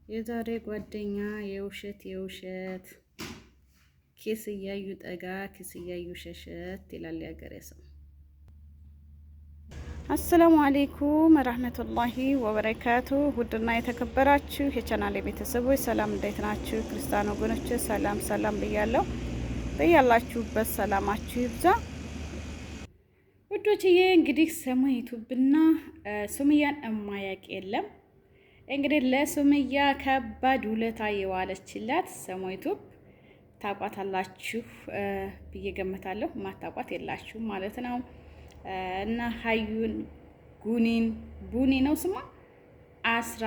የዛሬ ጓደኛ የውሸት የውሸት ኪስ እያዩ ጠጋ ኪስ እያዩ ሸሸት ይላል ያገሬ ሰው። السلام عليكم ورحمة الله وبركاته። ውድና የተከበራችሁ የቻናሌ ቤተሰቦች ሰላም፣ እንዴት ናችሁ? ክርስቲያን ወገኖች ሰላም ሰላም ብያለሁ። በያላችሁበት ሰላማችሁ ይብዛ። ውዶችዬ እንግዲህ ሰሙ ዩቱብና ሱምያን እማያቅ የለም። እንግዲህ ለሱምያ ከባድ ውለታ የዋለችላት ሰሙ ዩቱብ ታቋታላችሁ ብዬ ገምታለሁ። ማታቋት የላችሁ ማለት ነው። እና ሀዩን ጉኒን ቡኒ ነው ስሟ አስራ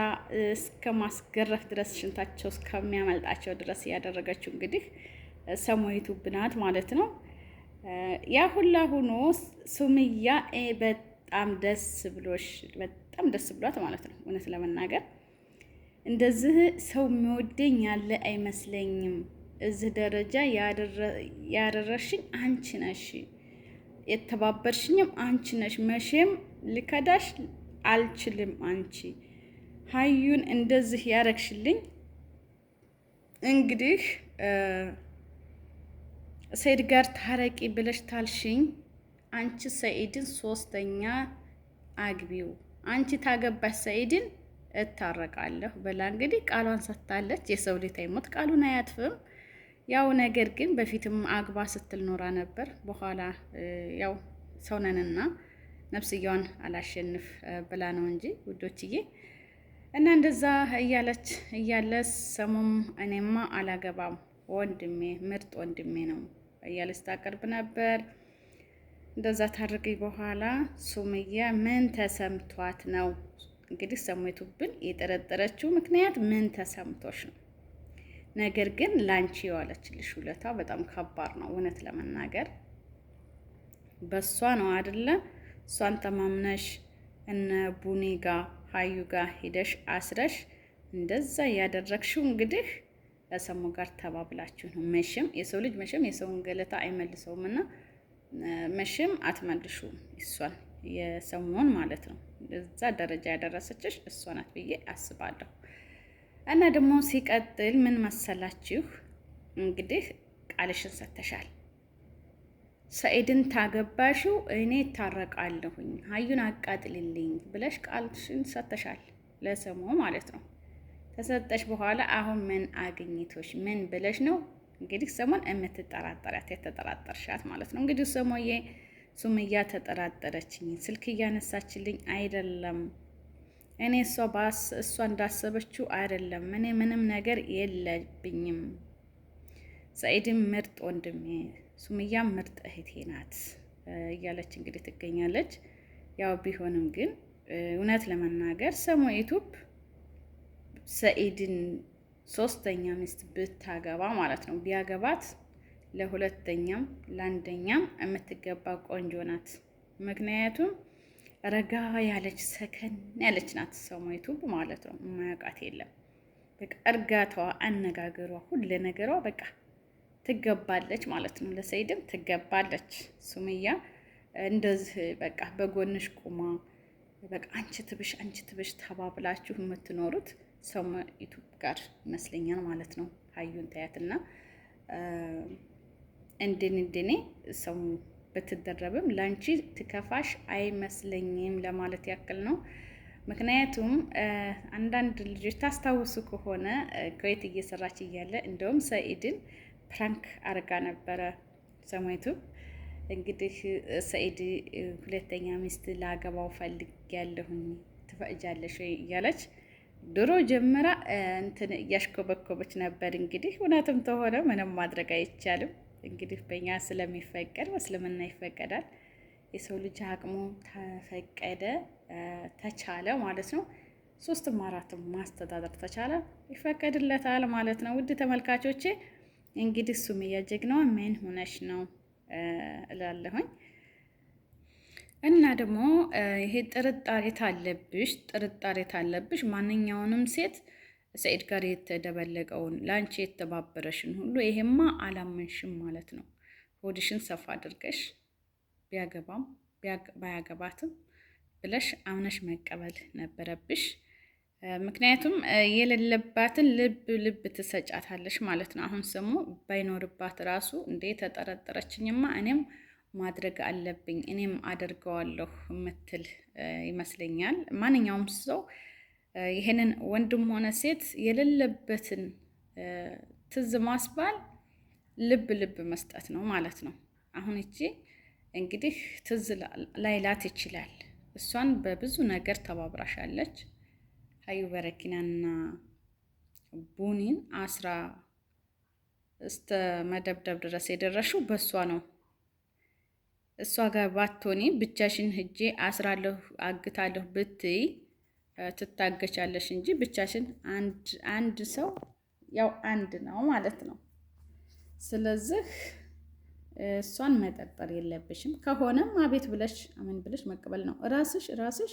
እስከ ማስገረፍ ድረስ ሽንታቸው እስከሚያመልጣቸው ድረስ ያደረገችው እንግዲህ ሰሙ ዩቱብ ናት ማለት ነው። ያ ሁላ ሆኖ ሱምያ በጣም ደስ ብሎሽ በጣም ደስ ብሏት ማለት ነው። እውነት ለመናገር እንደዚህ ሰው የሚወደኝ ያለ አይመስለኝም። እዚህ ደረጃ ያደረሽኝ አንቺ ነሽ፣ የተባበርሽኝም አንቺ ነሽ። መቼም ልከዳሽ አልችልም። አንቺ ሀዩን እንደዚህ ያረግሽልኝ እንግዲህ ሰኢድ ጋር ታረቂ ብለሽ ታልሽኝ፣ አንቺ ሰኢድን ሶስተኛ አግቢው፣ አንቺ ታገባሽ ሰኢድን እታረቃለሁ ብላ እንግዲህ ቃሏን ሰጥታለች። የሰው ልጅ አይሞት ቃሉን አያጥፍም። ያው ነገር ግን በፊትም አግባ ስትል ኖራ ነበር። በኋላ ያው ሰውነንና ነፍስያዋን አላሸንፍ ብላ ነው እንጂ ውዶችዬ። እና እንደዛ እያለች እያለ ሰሙም እኔማ አላገባም ወንድሜ ምርጥ ወንድሜ ነው እያለች ታቀርብ ነበር። እንደዛ ታርገኝ በኋላ ሱምያ ምን ተሰምቷት ነው እንግዲህ ሰሞቱብን የጠረጠረችው ምክንያት ምን ተሰምቶሽ ነው? ነገር ግን ላንቺ የዋለችልሽ ውለታ በጣም ከባድ ነው። እውነት ለመናገር በእሷ ነው አይደለ? እሷን ተማምነሽ እነ ቡኒ ጋ ሀዩ ጋ ሂደሽ አስረሽ እንደዛ እያደረግሽው እንግዲህ ከሰሙ ጋር ተባብላችሁ ነው። መቼም የሰው ልጅ መቼም የሰውን ገለታ አይመልሰውም እና መቼም አትመልሹም እሷን የሰሙን ማለት ነው። እዛ ደረጃ ያደረሰችሽ እሷ ናት ብዬ አስባለሁ። እና ደግሞ ሲቀጥል ምን መሰላችሁ እንግዲህ ቃልሽን ሰተሻል። ሰኢድን ታገባሽው እኔ እታረቃለሁኝ ሀዩን አቃጥልልኝ ብለሽ ቃልሽን ሰተሻል ለሰሙ ማለት ነው። ተሰጠሽ በኋላ አሁን ምን አግኝቶሽ ምን ብለሽ ነው እንግዲህ ሰሞን የምትጠራጠሪያት የተጠራጠርሻት ማለት ነው። እንግዲህ ሰሞዬ ሱምያ ተጠራጠረችኝ፣ ስልክ እያነሳችልኝ አይደለም፣ እኔ እሷ ባስ እሷ እንዳሰበችው አይደለም፣ እኔ ምንም ነገር የለብኝም፣ ሰኢድም ምርጥ ወንድሜ፣ ሱምያም ምርጥ እህቴ ናት እያለች እንግዲህ ትገኛለች። ያው ቢሆንም ግን እውነት ለመናገር ሰሞ ዩቱብ ሰኢድን ሶስተኛ ሚስት ብታገባ ማለት ነው ቢያገባት ለሁለተኛም ለአንደኛም የምትገባ ቆንጆ ናት። ምክንያቱም ረጋ ያለች ሰከን ያለች ናት። ሰሞይቱ ማለት ነው የማያውቃት የለም። በቃ እርጋታዋ፣ አነጋገሯ፣ ሁሉ ነገሯ በቃ ትገባለች ማለት ነው። ለሰኢድም ትገባለች። ሱምያ እንደዚህ በቃ በጎንሽ ቁማ በቃ አንቺ ትብሽ አንቺ ትብሽ ተባብላችሁ የምትኖሩት ሰሞይቱ ጋር ይመስለኛል ማለት ነው። ሀዩን ታያትና እንድን እንድኔ ሰው ብትደረብም ለአንቺ ትከፋሽ አይመስለኝም ለማለት ያክል ነው። ምክንያቱም አንዳንድ ልጆች ታስታውሱ ከሆነ ኩዌት እየሰራች እያለ እንደውም ሰኢድን prank አርጋ ነበረ ሰሞቱ። እንግዲህ ሰኢድ ሁለተኛ ሚስት ላገባው ፈልጌያለሁኝ ትፈቅጃለሽ ወይ እያለች ድሮ ጀምራ እንትን እያሽኮበኮበች ነበር። እንግዲህ እውነትም ተሆነ ምንም ማድረግ አይቻልም። እንግዲህ በእኛ ስለሚፈቀድ በእስልምና ይፈቀዳል። የሰው ልጅ አቅሙ ተፈቀደ ተቻለ ማለት ነው። ሶስትም አራትም ማስተዳደር ተቻለ ይፈቀድለታል ማለት ነው። ውድ ተመልካቾቼ እንግዲህ ሱመያ ጀግናዋ ምን ሆነሽ ነው እላለሁኝ። እና ደግሞ ይሄ ጥርጣሬ ታለብሽ፣ ጥርጣሬ ታለብሽ ማንኛውንም ሴት ሰኢድ ጋር የተደበለቀውን ለአንቺ የተባበረሽን ሁሉ ይሄማ አላመንሽም ማለት ነው። ሆድሽን ሰፋ አድርገሽ ቢያገባም ባያገባትም ብለሽ አምነሽ መቀበል ነበረብሽ። ምክንያቱም የሌለባትን ልብ ልብ ትሰጫታለሽ ማለት ነው። አሁን ስሙ ባይኖርባት ራሱ እንዴ ተጠረጠረችኝማ እኔም ማድረግ አለብኝ እኔም አደርገዋለሁ የምትል ይመስለኛል። ማንኛውም ሰው ይሄንን ወንድም ሆነ ሴት የሌለበትን ትዝ ማስባል ልብ ልብ መስጠት ነው ማለት ነው። አሁን እቺ እንግዲህ ትዝ ላይላት ይችላል። እሷን በብዙ ነገር ተባብራሻለች። ሀዩ በረኪናና ቡኒን አስራ እስተ መደብደብ ድረስ የደረሽው በእሷ ነው። እሷ ጋር ባትሆኒ ብቻሽን ሂጄ አስራለሁ አግታለሁ ብትይ ትታገቻለሽ እንጂ ብቻሽን አንድ ሰው ያው አንድ ነው ማለት ነው። ስለዚህ እሷን መጠርጠር የለብሽም። ከሆነም አቤት ብለሽ አሜን ብለሽ መቀበል ነው። ራስሽ ራስሽ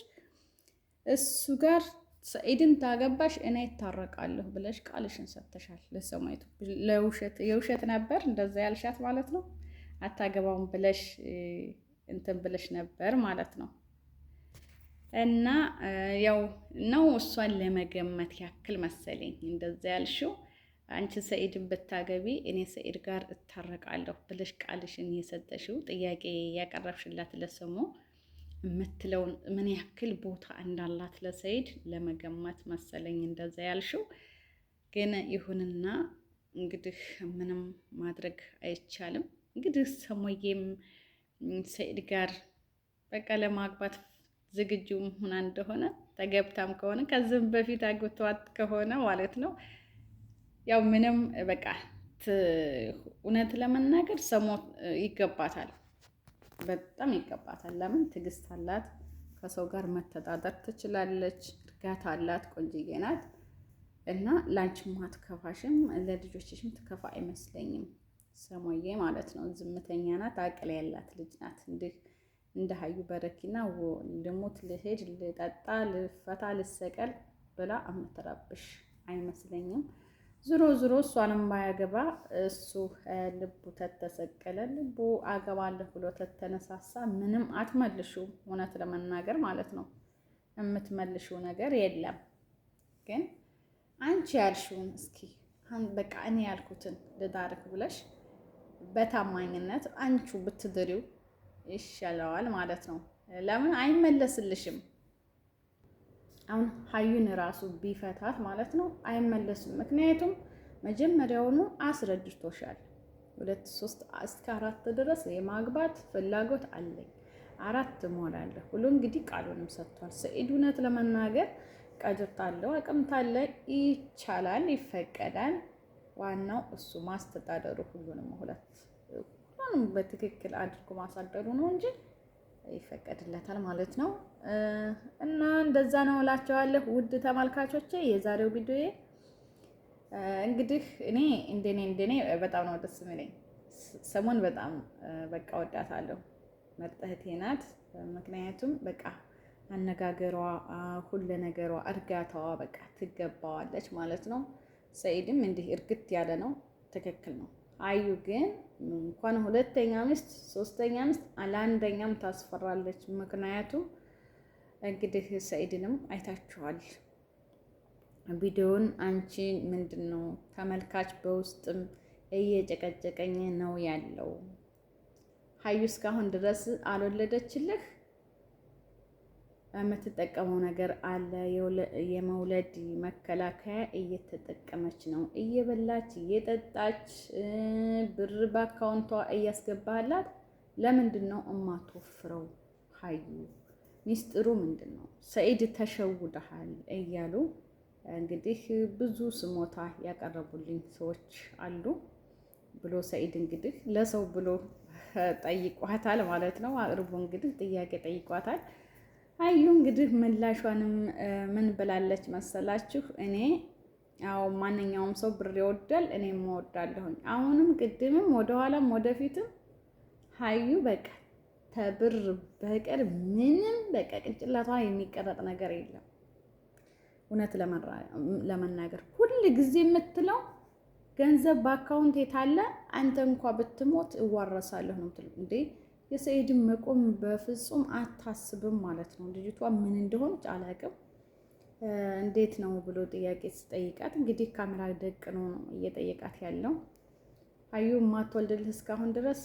እሱ ጋር ሰኢድን ታገባሽ እኔ ይታረቃለሁ ብለሽ ቃልሽን ሰጥተሻል። ለሰማይቱ ለውሸት የውሸት ነበር እንደዛ ያልሻት ማለት ነው። አታገባውም ብለሽ እንትን ብለሽ ነበር ማለት ነው። እና ያው ነው እሷን ለመገመት ያክል መሰለኝ እንደዛ ያልሽው። አንቺ ሰኢድን ብታገቢ እኔ ሰኢድ ጋር እታረቃለሁ ብለሽ ቃልሽን የሰጠሽው ጥያቄ ያቀረብሽላት ለስሙ የምትለውን ምን ያክል ቦታ እንዳላት ለሰኢድ ለመገመት መሰለኝ እንደዛ ያልሽው። ግን ይሁንና እንግዲህ ምንም ማድረግ አይቻልም። እንግዲህ ሰሞዬም ሰኢድ ጋር በቃ ለማግባት ዝግጁ ሆና እንደሆነ ተገብታም ከሆነ ከዚህም በፊት አግብተዋት ከሆነ ማለት ነው ያው ምንም በቃ እውነት ለመናገር ሰሞ ይገባታል፣ በጣም ይገባታል። ለምን ትዕግስት አላት፣ ከሰው ጋር መተዳደር ትችላለች፣ እርጋታ አላት፣ ቆንጅዬ ናት እና ላንቺም አትከፋሽም፣ ለልጆችሽም ትከፋ አይመስለኝም። ሰሞዬ ማለት ነው ዝምተኛ ናት፣ አቅል ያላት ልጅ ናት። እንዲህ እንደ ሀዩ በረኪና ልሙት፣ ልሄድ፣ ልጠጣ፣ ልፈታ፣ ልሰቀል ብላ የምትረብሽ አይመስለኝም። ዞሮ ዞሮ እሷንም ማያገባ እሱ ልቡ ተተሰቀለ ልቡ አገባለሁ ብሎ ተተነሳሳ ምንም አትመልሹ። እውነት ለመናገር ማለት ነው የምትመልሹ ነገር የለም። ግን አንቺ ያልሽውን እስኪ በቃ እኔ ያልኩትን ልዳርክ ብለሽ በታማኝነት አንቺ ብትድሪው ይሻለዋል ማለት ነው። ለምን አይመለስልሽም? አሁን ሀዩን ራሱ ቢፈታት ማለት ነው አይመለስም። ምክንያቱም መጀመሪያውኑ አስረድቶሻል። 2 3 እስከ 4 ድረስ የማግባት ፍላጎት አለኝ፣ 4 እሞላለሁ ብሎ እንግዲህ ቃሉንም ሰጥቷል። ሰኢድ እውነት ለመናገር ቀድር ታለው አቅም ታለ ይቻላል፣ ይፈቀዳል። ዋናው እሱ ማስተዳደሩ ሁሉንም ሁለት ሁሉንም በትክክል አድርጎ ማሳደሩ ነው እንጂ ይፈቀድለታል ማለት ነው። እና እንደዛ ነው እላቸዋለሁ። ውድ ተመልካቾቼ የዛሬው ቪዲዮ እንግዲህ እኔ እንደኔ እንደኔ በጣም ነው ደስ የሚለኝ። ሰሞን በጣም በቃ ወዳታለሁ። ምርጥ እህቴ ናት። ምክንያቱም በቃ አነጋገሯ፣ ሁለ ነገሯ፣ እርጋታዋ በቃ ትገባዋለች ማለት ነው። ሰኢድም እንዲህ እርግት ያለ ነው። ትክክል ነው። አዩ ግን እንኳን ሁለተኛ ሚስት ሶስተኛ ሚስት ለአንደኛም ታስፈራለች። ምክንያቱም እንግዲህ ሰኢድንም አይታችኋል ቪዲዮውን። አንቺ ምንድን ነው ተመልካች በውስጥም እየጨቀጨቀኝ ነው ያለው። ሀዩ እስካሁን ድረስ አልወለደችልህ የምትጠቀመው ነገር አለ። የመውለድ መከላከያ እየተጠቀመች ነው፣ እየበላች እየጠጣች ብር በአካውንቷ እያስገባላት። ለምንድን ነው እማትወፍረው? ሀዩ ሚስጥሩ ምንድን ነው? ሰኢድ ተሸውደሃል እያሉ እንግዲህ ብዙ ስሞታ ያቀረቡልኝ ሰዎች አሉ ብሎ ሰኢድ እንግዲህ ለሰው ብሎ ጠይቋታል ማለት ነው። አቅርቦ እንግዲህ ጥያቄ ጠይቋታል። አዩ እንግዲህ ምላሿንም ምን ብላለች መሰላችሁ? እኔ ያው ማንኛውም ሰው ብር ይወዳል፣ እኔም እወዳለሁኝ። አሁንም ቅድምም ወደኋላም ወደፊትም ሀዩ በቃ ተብር በቀር ምንም በቃ ቅንጭላቷ የሚቀረጥ ነገር የለም። እውነት ለመናገር ሁል ጊዜ የምትለው ገንዘብ በአካውንት የታለ አንተ እንኳ ብትሞት እዋረሳለሁ ነው የምትለው እንዴ የሰኢድን መቆም በፍጹም አታስብም ማለት ነው። ልጅቷ ምን እንደሆነች አላውቅም። እንዴት ነው ብሎ ጥያቄ ስጠይቃት እንግዲህ ካሜራ ደቅኖ ነው እየጠየቃት ያለው። ሀዩ የማትወልድልህ እስካሁን ድረስ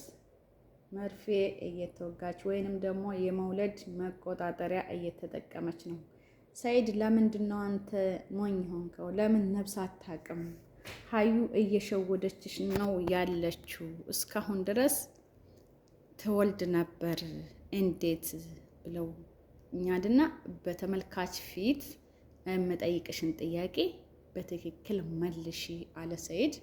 መርፌ እየተወጋች ወይንም ደግሞ የመውለድ መቆጣጠሪያ እየተጠቀመች ነው። ሰኢድ ለምንድን ነው አንተ ሞኝ ሆንከው? ለምን ነብስ አታውቅም? ሀዩ እየሸወደችሽ ነው ያለችው። እስካሁን ድረስ ትወልድ ነበር እንዴት ብለው እኛድና በተመልካች ፊት የምጠይቅሽን ጥያቄ በትክክል መልሺ አለ ሰኢድ።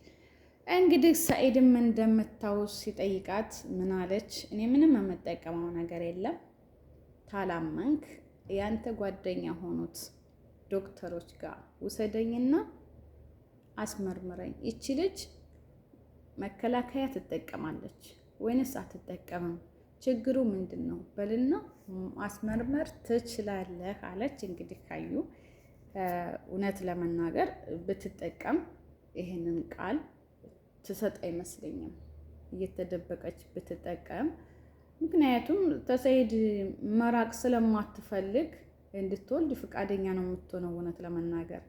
እንግዲህ ሰኢድም እንደምታውስ ሲጠይቃት ምን አለች? እኔ ምንም የምጠቀመው ነገር የለም፣ ታላመንክ ያንተ ጓደኛ ሆኑት ዶክተሮች ጋር ውሰደኝና አስመርምረኝ። ይቺ ልጅ መከላከያ ትጠቀማለች ወይንስ አትጠቀምም? ችግሩ ምንድን ነው በልና ማስመርመር ትችላለህ አለች። እንግዲህ ካዩ እውነት ለመናገር ብትጠቀም ይህንን ቃል ትሰጥ አይመስለኝም። እየተደበቀች ብትጠቀም፣ ምክንያቱም ተሰይድ መራቅ ስለማትፈልግ እንድትወልድ ፈቃደኛ ነው የምትሆነው። እውነት ለመናገር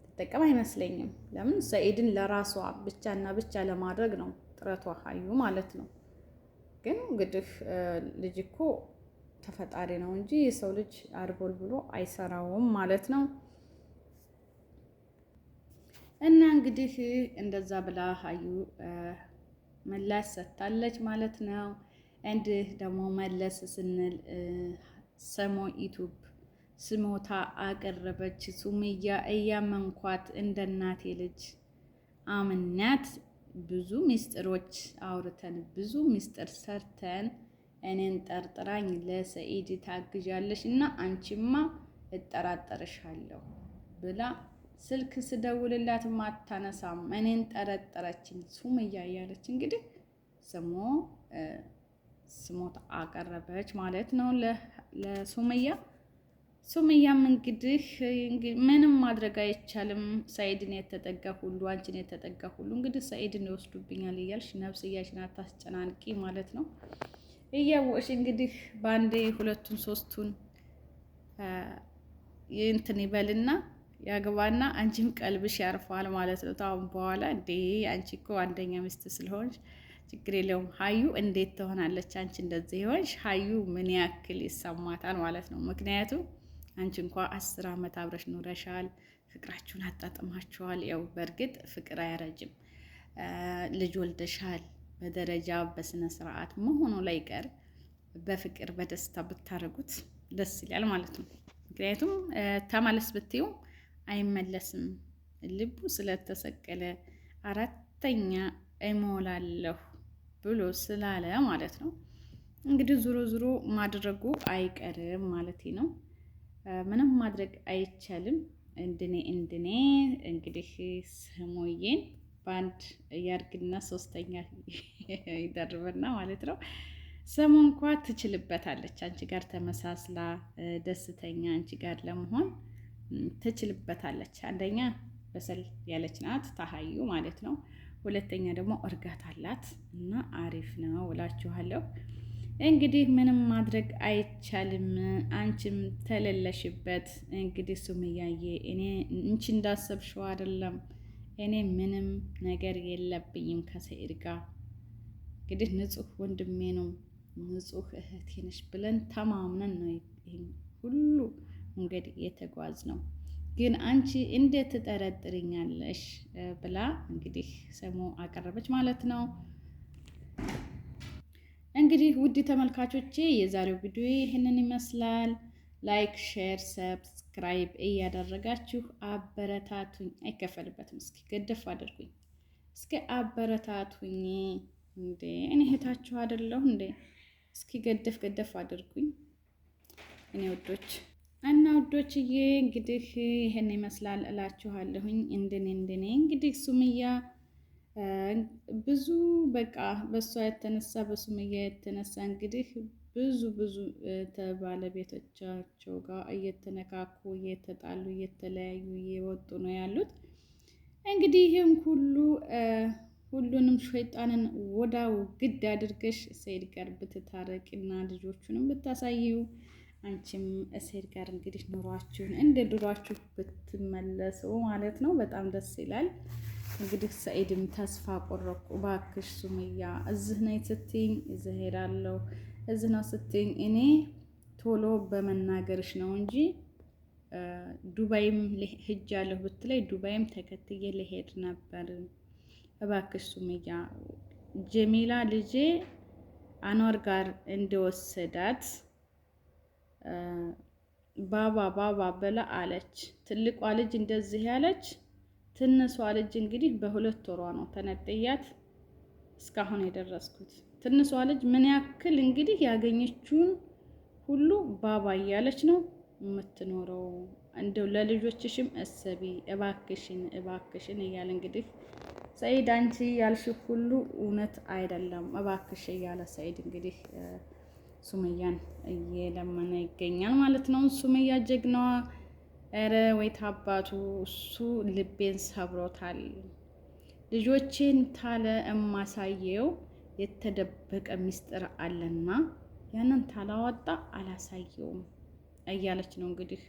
ትጠቀም አይመስለኝም። ለምን ሰኢድን ለራሷ ብቻና ብቻ ለማድረግ ነው ጥረቷ ሀዩ ማለት ነው። ግን እንግዲህ ልጅ እኮ ተፈጣሪ ነው እንጂ የሰው ልጅ አድርጎል ብሎ አይሰራውም ማለት ነው። እና እንግዲህ እንደዛ ብላ ሀዩ ምላሽ ሰጥታለች ማለት ነው። እንዲህ ደግሞ መለስ ስንል ሰሞ ዩቱብ ስሞታ አቀረበች። ሱምያ እያመንኳት እንደ እናቴ ልጅ አምናት ብዙ ሚስጥሮች አውርተን ብዙ ሚስጥር ሰርተን እኔን ጠርጥራኝ ለሰኢድ ታግዣለሽ እና አንቺማ እጠራጠርሻለሁ ብላ ስልክ ስደውልላት ማታነሳም እኔን ጠረጠረችኝ ሱመያ እያለች እንግዲህ ስሞ ስሞት አቀረበች ማለት ነው ለሱመያ። ሱመያም እንግዲህ ምንም ማድረግ አይቻልም። ሰኢድን የተጠጋ ሁሉ አንቺን የተጠጋ ሁሉ እንግዲህ ሰኢድን ይወስዱብኛል እያልሽ ነፍስያሽን አታስጨናንቂ ማለት ነው። እያወቅሽ እንግዲህ በአንዴ ሁለቱን ሶስቱን እንትን ይበልና ያግባና አንቺም ቀልብሽ ያርፋል ማለት ነው። ታሁን በኋላ እንዴ አንቺ እኮ አንደኛ ሚስት ስለሆንሽ ችግር የለውም። ሀዩ እንዴት ትሆናለች? አንቺ እንደዚህ ይሆንሽ ሀዩ ምን ያክል ይሰማታል ማለት ነው። ምክንያቱም አንቺ እንኳ 10 ዓመት አብረሽ ኑረሻል፣ ፍቅራችሁን አጣጥማችኋል። ያው በእርግጥ ፍቅር አያረጅም። ልጅ ወልደሻል። በደረጃ በስነ ስርዓት መሆኑ ላይ ቀር በፍቅር በደስታ ብታደርጉት ደስ ይላል ማለት ነው። ምክንያቱም ተመለስ ብትዩ አይመለስም። ልቡ ስለተሰቀለ አራተኛ እሞላለሁ ብሎ ስላለ ማለት ነው። እንግዲህ ዙሮ ዙሮ ማድረጉ አይቀርም ማለት ነው። ምንም ማድረግ አይቻልም። እንድኔ እንድኔ እንግዲህ ስሙዬን በአንድ ያርግና ሶስተኛ ይደርብና ማለት ነው። ስሙ እንኳ ትችልበታለች። አንቺ ጋር ተመሳስላ ደስተኛ አንቺ ጋር ለመሆን ትችልበታለች። አንደኛ በሰል ያለች ናት ታሀዩ ማለት ነው። ሁለተኛ ደግሞ እርጋታ አላት እና አሪፍ ነው እላችኋለሁ። እንግዲህ ምንም ማድረግ አይቻልም። አንቺም ተለለሽበት። እንግዲህ ሱመያዬ እኔ እንቺ እንዳሰብሽው አይደለም። እኔ ምንም ነገር የለብኝም ከሰኢድ ጋር፣ እንግዲህ ንጹህ ወንድሜ ነው፣ ንጹህ እህቴ ነሽ ብለን ተማምነን ነው ይሄን ሁሉ መንገድ የተጓዝ ነው። ግን አንቺ እንዴት ትጠረጥርኛለሽ ብላ እንግዲህ ሰሞ አቀረበች ማለት ነው። እንግዲህ ውድ ተመልካቾቼ የዛሬው ቪዲዮ ይህንን ይመስላል። Like፣ share፣ subscribe እያደረጋችሁ አበረታቱኝ። አይከፈልበትም። እስኪ ገደፍ አድርጉኝ፣ እስኪ አበረታቱኝ። እንዴ እኔ እህታችሁ አይደለሁ እንዴ? እስኪ ገደፍ ገደፍ አድርጉኝ እኔ ውዶች እና ውዶችዬ እንግዲህ ይህን ይመስላል እላችኋለሁኝ። እንደኔ እንደኔ እንግዲህ ሱምያ ብዙ በቃ በእሷ የተነሳ በሱምያ የተነሳ እንግዲህ ብዙ ብዙ ባለቤቶቻቸው ጋር እየተነካኩ እየተጣሉ እየተለያዩ እየወጡ ነው ያሉት። እንግዲህ ይህም ሁሉ ሁሉንም ሸይጣንን ወዳው ግድ አድርገሽ ሰይድ ጋር ብትታረቂና ልጆቹንም ብታሳይው አንቺም እሴድ ጋር እንግዲህ ኑሯችሁን እንደ ድሯችሁ ብትመለሱ ማለት ነው። በጣም ደስ ይላል። እንግዲህ ሰኢድም ተስፋ ቆረኩ፣ እባክሽ ሱመያ እዚህ ነይ ስትይኝ እዚህ ሄዳለሁ፣ እዚህ ነው ስትይኝ እኔ ቶሎ በመናገርሽ ነው እንጂ ዱባይም ሄጃለሁ ብትለይ ዱባይም ተከትዬ ልሄድ ነበር። እባክሽ ሱመያ ጀሚላ ልጄ አኗር ጋር እንደወሰዳት ባባ ባባ ብላ አለች። ትልቋ ልጅ እንደዚህ ያለች፣ ትንሷ ልጅ እንግዲህ በ2 ወሯ ነው ተነጥያት እስካሁን የደረስኩት። ትንሷ ልጅ ምን ያክል እንግዲህ ያገኘችውን ሁሉ ባባ እያለች ነው የምትኖረው። እንደው ለልጆችሽም እሰቢ እባክሽን እባክሽን እያለ እንግዲህ ሰኢድ አንቺ ያልሽ ሁሉ እውነት አይደለም እባክሽ እያለ ሰኢድ እንግዲህ ሱመያን እየለመነ ይገኛል ማለት ነው። ሱመያ ጀግናዋ፣ ኧረ ወይት አባቱ እሱ ልቤን ሰብሮታል። ልጆቼን ታለ እማሳየው የተደበቀ ሚስጥር አለና ያንን ታላወጣ አላሳየውም እያለች ነው እንግዲህ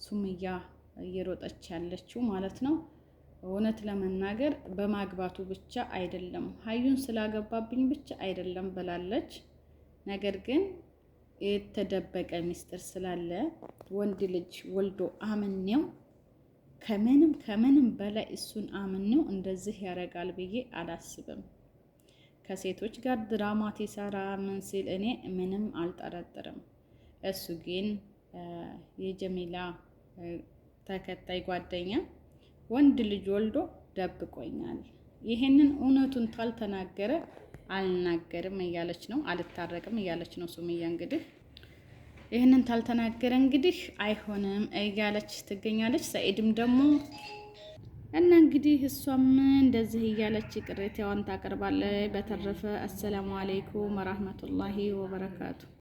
ሱመያ እየሮጠች ያለችው ማለት ነው። እውነት ለመናገር በማግባቱ ብቻ አይደለም፣ ሀዩን ስላገባብኝ ብቻ አይደለም ብላለች። ነገር ግን የተደበቀ ሚስጥር ስላለ ወንድ ልጅ ወልዶ አምኔው ከምንም ከምንም በላይ እሱን አምኔው እንደዚህ ያደርጋል ብዬ አላስብም። ከሴቶች ጋር ድራማ ሲሰራ ምን ሲል እኔ ምንም አልጠረጥርም። እሱ ግን የጀሚላ ተከታይ ጓደኛ ወንድ ልጅ ወልዶ ደብቆኛል፣ ይሄንን እውነቱን ታልተናገረ አልናገርም እያለች ነው፣ አልታረቅም እያለች ነው ሱመያ እንግዲህ ይህንን ታልተናገረ እንግዲህ አይሆንም እያለች ትገኛለች። ሰኢድም ደግሞ እና እንግዲህ እሷም እንደዚህ እያለች ቅሬታዋን ታቀርባለች። በተረፈ አሰላሙ አሌይኩም ወራህመቱላሂ ወበረካቱ።